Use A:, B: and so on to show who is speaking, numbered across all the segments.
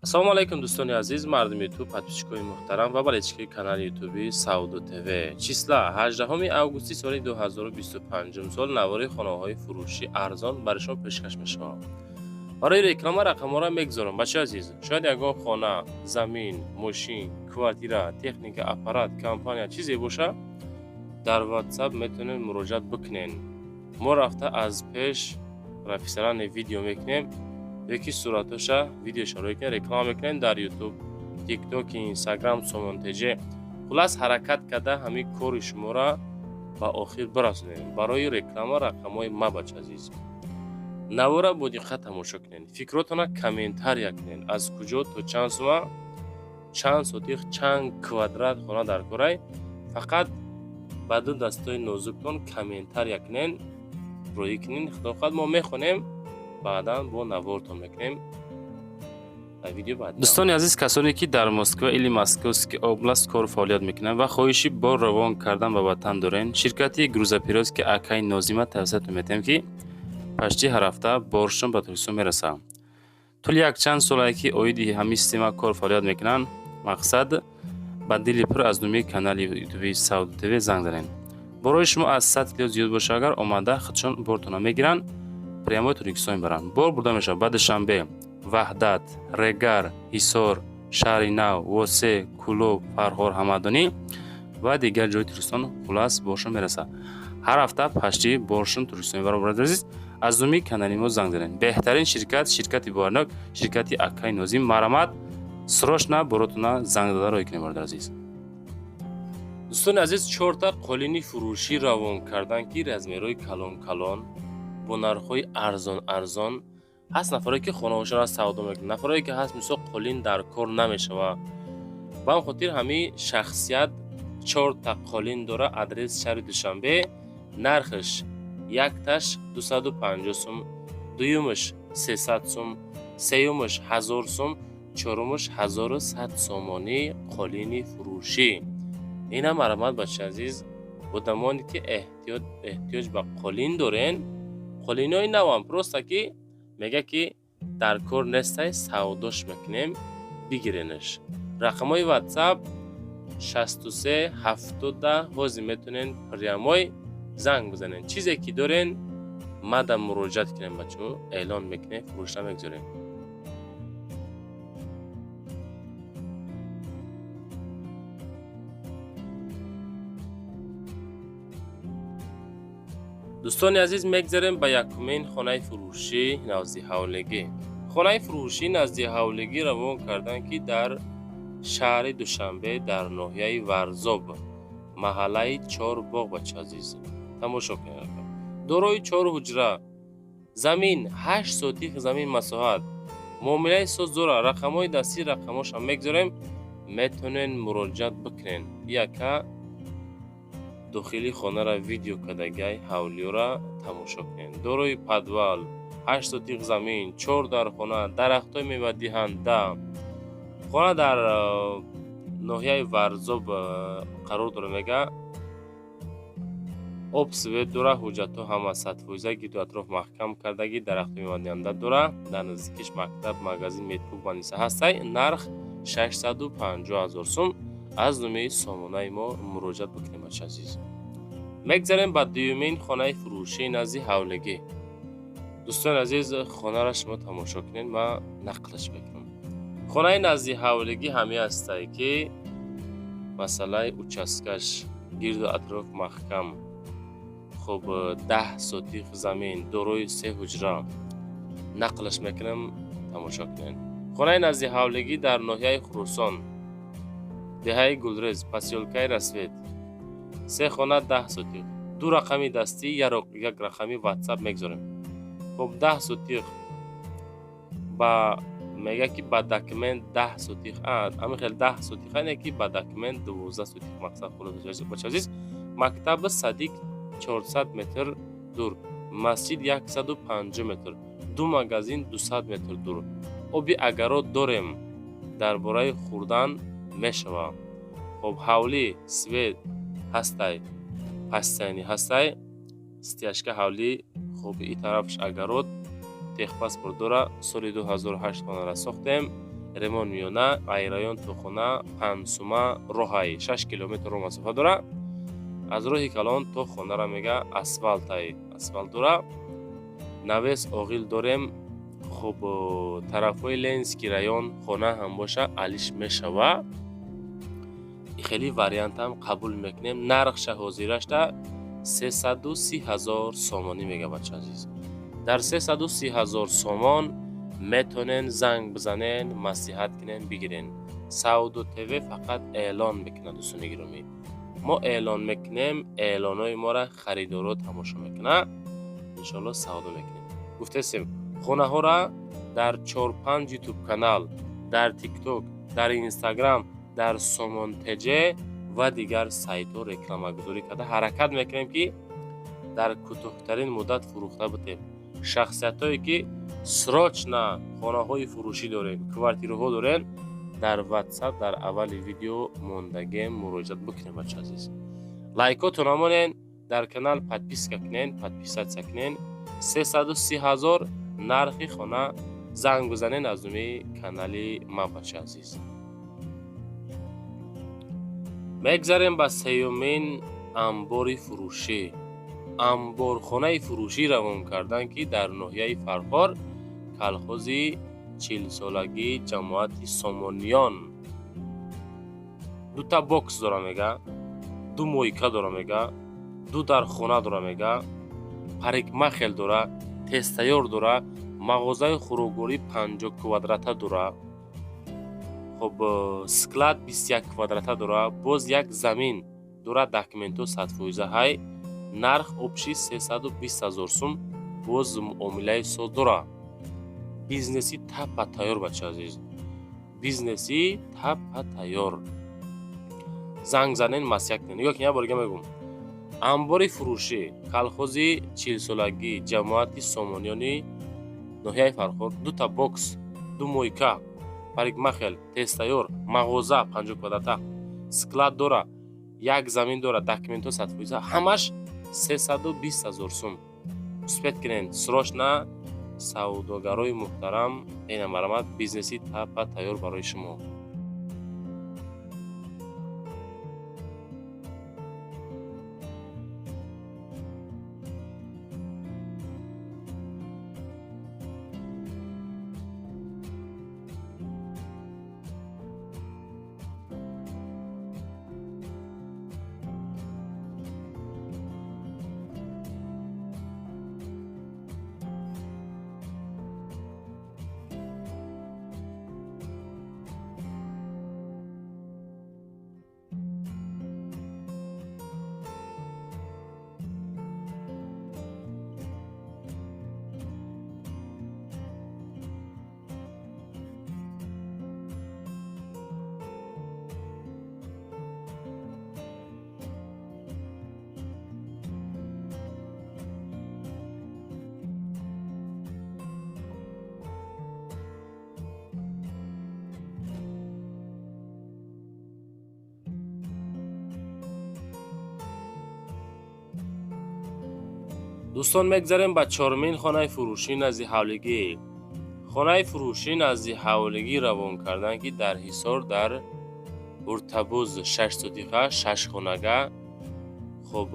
A: Ассалому алайкум, дӯстони азиз, мардуми Ютуб, подписчикои муҳтарам ва болельщикои канали ютуби Савдо ТВ. Числа 18 августи соли 2025 сол навори хонаҳои фурӯшӣ арзон барои шумо пешкаш мешавад. Барои реклама рақамҳоро мегузорам. Бачаи азиз, шояд ягон хона, замин, мошин, квартира, техника, аппарат, компания, чизе боша, дар WhatsApp метавонед муроҷиат бикунед. Мо рафта аз пеш профессиональный видео мекунем ёки суратоша видеоша рӯй кунем, реклама мекунем дар Ютуб, Тикток, Инстаграм, Сомон ТЖ. Хуллас, ҳаракат карда ҳамин кори шуморо ба охир бирасонем. Барои реклама рақамҳои ма, бача азиз. Навора бо диққат тамошо кунед, фикротона комментария кунед, аз куҷо то чанд сума, чанд сотих, чанд квадрат хона дар корай. Фақат ба ду дастои нозуктон комментария кунед, роӣ кунед. Худо хоҳад, мо мехонем, баъдан бо навортон мекунем.
B: Дӯстони азиз, касоне ки дар Москва или Московский область кору фаъолият мекунанд ва хоҳиши бор равон кардан ба ватан дорен, ширкати грузоперевозки акай Нозима тавсиятон метиҳем, ки почти ҳар ҳафта боршон ба Тоҷикистон мерасад. Тӯли якчанд солае ки оиди ҳамин система кор фаъолият мекунанд. Мақсад, ба дили пур аз номи канали ютуби Савдо ТВ занг занед. Борои шумо аз 100 кило зиёд боша агар, омада худшон бортона мегиранд, прямой Тоҷикистон мебаранд. Бор бурда мешавад ба Душанбе, Ваҳдат, Регар, Ҳисор, Шаҳри Нав, Восе, Кӯлоб, Фархор, Ҳамадонӣ ва дигар ҷои Тоҷикистон. Хуллас, боршон мерасад. Ҳар ҳафта почти боршон Тоҷикистон мебаранд. Бародари азиз, аз номи канали мо занг занед. Беҳтарин ширкат, ширкати боварнок, ширкати акаи Нозим. Марамат, срочно боротона занг зада роҳӣ кунед, бародари азиз.
A: Дӯстони азиз, чорта қолини фурӯшӣ равон кардан, ки размерҳои калон калон бо нархҳои арзон арзон ҳаст. Нафарое ки хонаҳошонро савдо мекунанд, нафарое ки ҳаст, мисол, қолин дар кор намешавад. Ба ҳам хотир ҳамин шахсият чорта қолин дора. Адрес шаҳри Душанбе. Нархаш якташ 250 сум, дуюмаш 300 сум, сеюмаш 1000 сум, чорумаш 1100 сомонӣ. Қолини фурӯшӣ инам марамат, бачаи азиз. Одамоне ки эҳтиёҷ ба қолин дорен, қолинои навам, просто ки мега ки дар кор нестай, савдош мекунем, бигиренаш. Рақамҳои WhatsApp 63 70. Ҳозир метавонен прямой занг бизанен. Чизе ки дорен, мада муроҷиат кунем, бачаҳо, эълон мекунем, фурӯшта мегузорем. Дӯстони азиз, мегзарем ба якумин хонаи фурӯшӣ назди ҳавлигӣ. Хонаи фурӯшӣ назди ҳавлигӣ равон карданд, ки дар шаҳри Душанбе, дар ноҳияи Варзоб, маҳаллаи Чорбоғ. Бача азиз, тамошо кунед. Дорои чор ҳуҷра, замин 8 сотих замин масоҳат, муомилаи соз дора. Рақамҳои дастӣ, рақамҳошам мегузорем, метавонед муроҷиат бикунед. Яка дохили хонаро видео кардагиай, ҳавлиёра тамошо кунед. Дорои подвал, 8 сотих замин, чор дархона, дарахтҳои мевадиҳанда. Хона дар ноҳияи Варзоб қарор дорад. Мега, об, свет дора, ҳуҷҷатҳо ҳама 100%, гирду атроф маҳкам кардагӣ, дарахтҳои мевадиҳанда дора, дар наздикиш мактаб, магазин, медпункт, больница ҳастай. Нарх 650 000 сум. Аз номи сомонаи мо муроҷиат бикунем, бача азиз. Мегзарем ба дуюмин хонаи фурӯшии назди ҳавлигӣ. Дӯстони азиз, хонаро шумо тамошо кунед, ман нақлаш мекунам. Хонаи назди ҳавлигӣ ҳамин ҳастае, ки масъалаи участкаш гирду атроф маҳкам. Хуб, 10 сотих замин, дорои се ҳуҷра. Нақлаш мекунам, тамошо кунед. Хонаи назди ҳавлигӣ дар ноҳияи Хуросон, деҳаи Гулрез, посёлкаи Рассвет, се хона, 10 сотих. Ду рақами дастӣ, як рақами Ватсап мегузорем. Хуб, 10 сотих ба мега ки ба документ 10 сотих, ҳамин хел 10 сотих не, ки ба документ 12 сотих. Мақсад, бача азиз, мактаби садик 400 метр дур, масҷид 150 метр, ду магазин 200 метр дур. Оби агарот дорем, дар бораи хӯрдан мешавад. Хоб, ҳавлӣ, свет ҳастай, пастяни ҳастай, стяжка ҳавлӣ. Хоб, и тарафш огород, техпаспорт дора. Соли 2008 хонара сохтем. Ремонт миёна, ай район то хона 5 сума роҳай, 6 километр роҳ масофа дора. Аз роҳи калон то хонара мега асфалтай, асфалт дора. Навес оғил дорем. Хуб, тарафҳои Ленинский район хона ҳам боша, алиш мешава. Хеле вариантам қабул мекунем. Нархша ҳозирашта 330 000 сомонӣ мега. Бача азиз, дар 330 000 сомон метонен занг бизанен, маслиҳат кунен, бигирен. Савдо ТВ фақат эълон мекунад. Дӯстони гиромӣ, мо эълон мекунем, эълонҳои моро харидоро тамошо мекунад. Иншоалло, савдо мекунем. Гуфтесем, хонаҳоро дар чор-панҷ ютуб канал, дар Тикток, дар Инстаграм, дар Сомон ТЖ ва дигар сайтҳо рекламагузорӣ карда, ҳаракат мекунем, ки дар кӯтоҳтарин муддат фурӯхта бутем. Шахсиятҳое, ки срочно хонаҳои фурӯшӣ дорем, квартираҳо дорем, дар Ватсап дар аввали видео мондагем, муроҷиат бикунем. Бача азиз, лайкотон намонен, дар канал подписка кунен, подписаться кунен. 330 000 нархи хона. Занг бизанен аз номи канали ма. Бача азиз, мегзарем ба сеюмин амбори фурӯшӣ. Амборхонаи фурӯшӣ равон карданд, ки дар ноҳияи Фархор, калхози чилсолагии ҷамоати Сомониён, дута бокс дора мега, ду мойка дора мега, ду дархона дора мега, парикмахер дора, тезтайёр дора, мағозаи хӯрокворӣ 50 квадрата дора. Хуб, склад 21 квадрата дора, боз як замин дора. Документҳо 100% ҳай. Нарх общий 320 000 сум, боз муомилаи соз дора. Бизнеси таппа тайёр, бача азиз, бизнеси таппа тайёр. Занг занен, маслиҳат кунен. Нигоҳ кун, як бор дига мегӯм: амбори фурӯшӣ, калхози чилсолагӣ, ҷамоати Сомониёни ноҳияи Фархор, дута бокс, ду мойка, парикмахер, тезтайёр, мағоза 50 квадрата, склад дора, як замин дора, документҳо 100%, ҳамаш 320 000 сум. Успеть кунен срочно, савдогарои муҳтарам. Ина марамат, бизнеси таппа тайёр барои шумо. Дӯстон, мегзарем ба чорумин хонаи фурӯшӣ назди ҳавлигӣ. Хонаи фурӯшӣ назди ҳавлигӣ равон карданд, ки дар Ҳисор, дар Уртабуз, 6 сотиха, шашхонага. Хуб,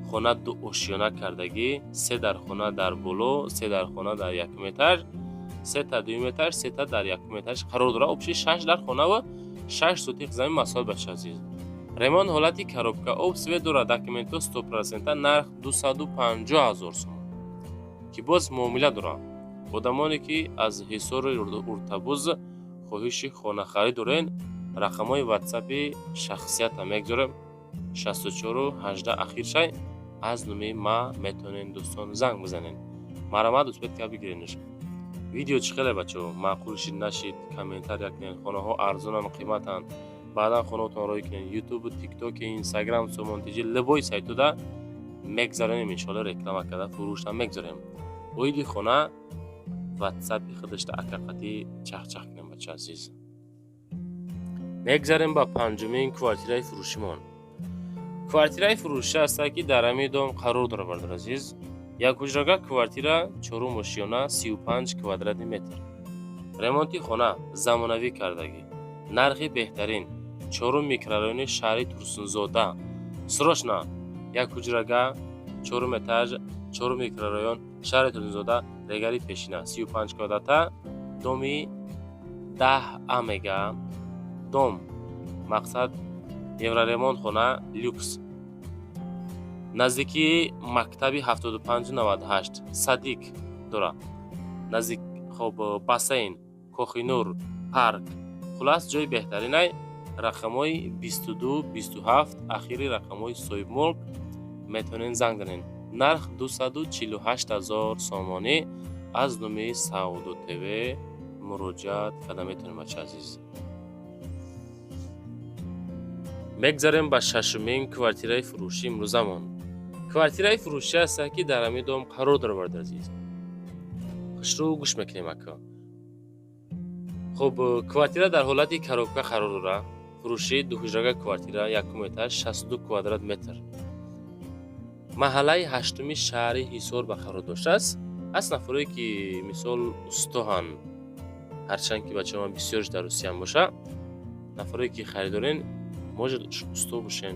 A: хона ду ошёна кардагӣ: се дар хона дар боло, се дар хона дар якум этаж, сета дуюм этаж, сета дар якум этаж қарор дорад. Общий шаш дар хонаву 6 сотих замин масоҳат. Бача азиз, ремонт ҳолати коробка, об, свет дорад, документҳо 100%. Нарх 250 000 сомон, ки боз муомила дорад. Одамоне, ки аз Ҳисору Уртабуз хоҳиши хонахарид дорен, рақамҳои ватсапи шахсията мегузорем, 64 18 ахиршай. Аз номи ма метавонед, дӯстон, занг бизанед. Марҳамат, успеть ка бигиренш. Видео чӣ хеле, бачаҳо, маъқул шид, нашид, комментария кунед. Хонаҳо арзонанд, қиматанд. Баъдан хонаотон рой кунед. Ютубу, Тиктоки, Инстаграм, Сомон ТЖ, любой сайтода мегзаронем, иншоалло, реклама карда фурӯшам мегзорем. Оиди хона ватсапи худашта акақатӣ чахчах кунем. Бача азиз, мегзарем ба панҷумин квартираи фурӯшимон. Квартираи фурӯшӣ ҳастад, ки дар ҳамин дом қарор дорад. Бародар азиз, якҳуҷрага квартира, чорум ошёна, 35 квадратный метр. Ремонти хона замонавӣ кардагӣ. Нархи беҳтарин. Чорум микрорайони шаҳри Турсунзода. Срочно як ҳуҷрага, чорум этаж, чорум микрорайон, шаҳри Турсунзода, регари пешина, 35 квадрата, доми 10 А мега. Дом мақсад евроремонт хона люкс. Наздикии мактаби 7598 садик дора. Наздик хоб бассейн, Кохинур, парк. Хулас ҷои беҳтаринай. Рақамҳои 22 27 ахири рақамҳои соҳибмулк, метавонед занг занед. Нарх 248 ҳазор сомонӣ. Аз номи Савдо ТВ муроҷиат карда метавонем, бача азиз. Мегзарем ба шашумин квартираи фурӯшӣ имрӯзамон. Квартираи фурӯшӣ аст, ки дар ҳамин дом қарор дорад, бародари азиз. Хушрӯ гӯш мекунем, ака. Хуб, квартира дар ҳолати коробка қарор дорад. Фурӯшӣ дуҳуҷрага квартира, якум этаж, 62 квадрат метр. Маҳаллаи ҳаштуми шаҳри Ҳисор ба қарор доштааст. Ҳаст нафарое, ки мисол устоҳанд, ҳарчанд ки бачаҳо ман бисёрш дар Русияам боша, нафарое ки харидорен, может усто бошен.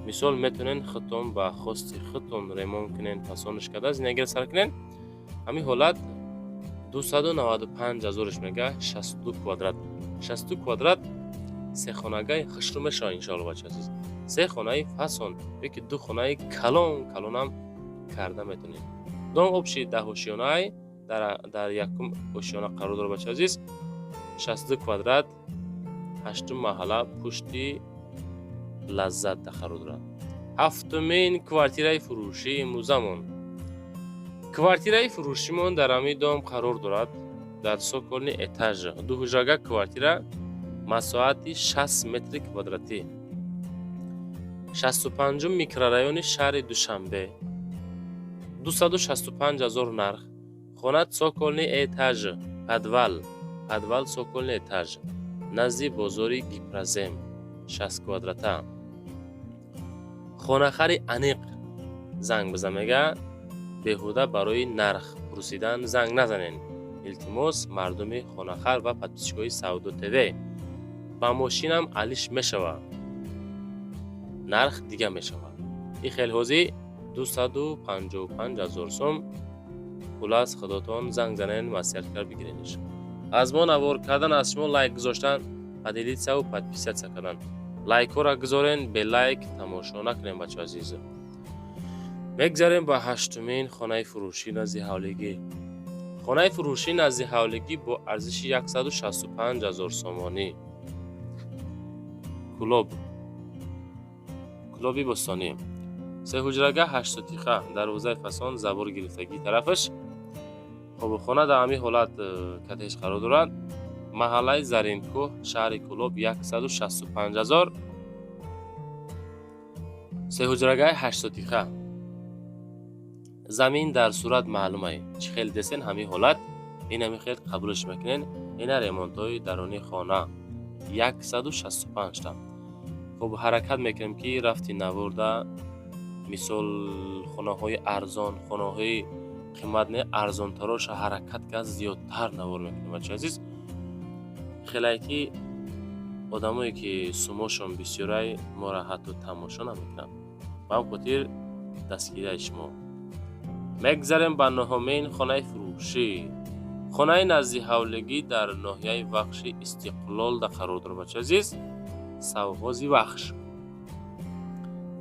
A: Мисол метавонен худтон ба хости худтон ремонт кунен, фасонаш карда зиндагиро сар кунен. Ҳамин ҳолат 295 ҳазорш мега, 62 квадрат. 62 квадрат сехонагаи хушрӯ мешавад, иншоалло, бача азиз. Се хонаи фасон ёки ду хонаи калон калонам карда метавонед. Дом общий 10 ошёнай, дар якум ошёна қарор дорад, бача азиз. 62 квадрат, ҳаштум маҳалла, пушти Лаззат қарор дорад. Ҳафтумин квартираи фурӯшӣ имрӯзамон. Квартираи фурӯшимон дар ҳамин дом қарор дорад, дар цокольный этаж, дуҳуҷрага квартира, масоҳати 60 метри квадратӣ, 65-ум микрорайони шаҳри Душанбе, 265 ҳазор нарх. Хона цокольный этаж, подвал, цокольный этаж, назди бозори Гипрозем, 60 квадрата. Хонахари аниқ занг бизан мега. Беҳуда барои нарх пурсидан занг назанен, илтимос. Мардуми хонахар ва подписчикои Савдо ТВ, ба мошинам алиш мешавад, нарх дига мешавад. Ин хел ҳозӣ 255 ҳазор сом. Хулас, худотон занг занен, маслиҳат кард бигирениш. Аз мо навор кардан, аз шумо лайк гузоштан, поделиться ву подписаться кардан. Лайкҳоро гузорен, бе лайк тамошо накунем, бачо азиз. Мегзарем ба ҳаштумин хонаи фурӯшӣ назди ҳавлигӣ. Хонаи фурӯшӣ назди ҳавлигӣ бо арзиши 165 ҳазор сомонӣ. Кӯлоб, Кӯлоби бостонӣ, сеҳуҷрага, 8 сотиха, дарвозаи фасон, забор гирифтагӣ тарафаш. Хоб, хона дар ҳамин ҳолат катеш қарор дорад. Маҳаллаи Заринкӯҳ, шаҳри Кӯлоб, 165 ҳазор, сеҳуҷрагаи 8 сотиха. Замин дар сурат маълумае, чӣ хел десен, ҳамин ҳолат ин ҳамин хел қабулш мекунен. Ина ремонтҳои дарунии хона, 165 та. Хуб, ҳаракат мекунем, ки рафти наворда мисол хонаҳои арзон, хонаҳои қимат не, арзонтароша ҳаракат кард, зиёдтар навор мекунем, бачаи азиз. Хелае ки одамое ки сумошон бисёрай, моро ҳатто тамошо намекунанд. Ба ҳам хотир дастгирияи шумо. Мегзарем ба нуҳумин хонаи фурӯшӣ. Хонаи назди ҳавлигӣ дар ноҳияи Вахши Истиқлолда қарор дорад, бачаи азиз. Совхози Вахш,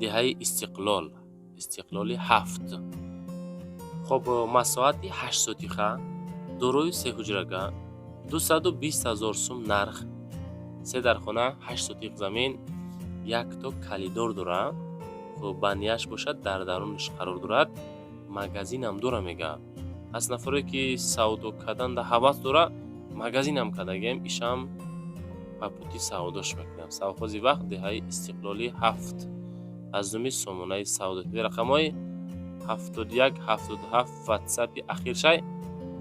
A: деҳаи Истиқлол, Истиқлоли 7. Хоб, масоҳати 8 сотиха, дорои се ҳуҷрага, 220 ҳазор сум нарх. Се дархона, 8 сотиқ замин, якто коридор дорад. Хуб, баняш бошад, дар дарунаш қарор дорад. Магазинам дора мега. Аз нафаре ки савдо кардан да ҳавас дора, магазинам кардагем, ишам ба пути савдош мекунам. Совхози Вахш, деҳаи Истиқлоли 7, аз номи сомонаи Савдо, рақамҳои 71 77 ватсапи ахиршай,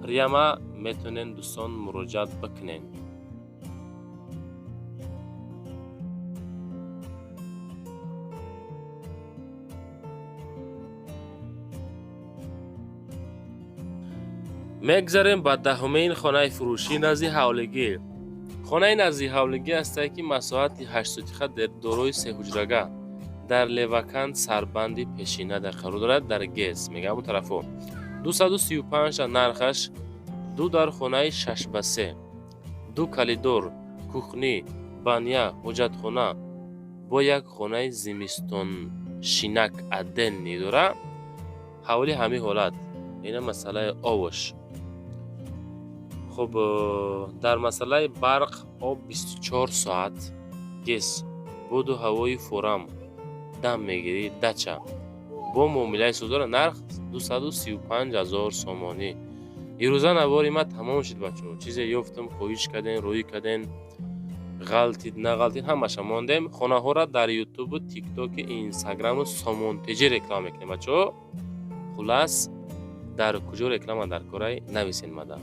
A: прямо метавонед, дӯстон, муроҷиат бикунед. Мегзарем ба 10-умин хонаи фурӯшӣ назди ҳавлигӣ. Хонаи назди ҳавлигӣ ҳастае, ки масоҳати 8 сотиха, дорои сеҳуҷрага, дар Левакант, сарбанди пешина дар қарор дорад, дар ГЭС мегӯям он тарафо. 235 нархаш. Ду дар хонаи 6 ба 3, ду коридор, кухня, баня, ҳоҷатхона, бо як хонаи зимистоншинак отдельный дора. Ҳавли ҳамин ҳолат. Ина масъалаи овош. Хуб, дар масъалаи барқ, об 24 соат, ГЭС, боду ҳавои форам дам мегирӣ, дача бо муомилаи сӯз дора. Нарх 235 000 сомонӣ. Ирӯза навори ма тамом шуд, бачаҳо. Чизе ёфтам, хоҳиш карден, рӯӣ карден, ғалтид, нағалтид, ҳамаша мондем. Хонаҳоро дар Ютубу, Тиктоки, Инстаграму Сомонтеҷӣ реклама мекунем, бачаҳо. Хулас, дар куҷо реклама дар корай, нависен мада.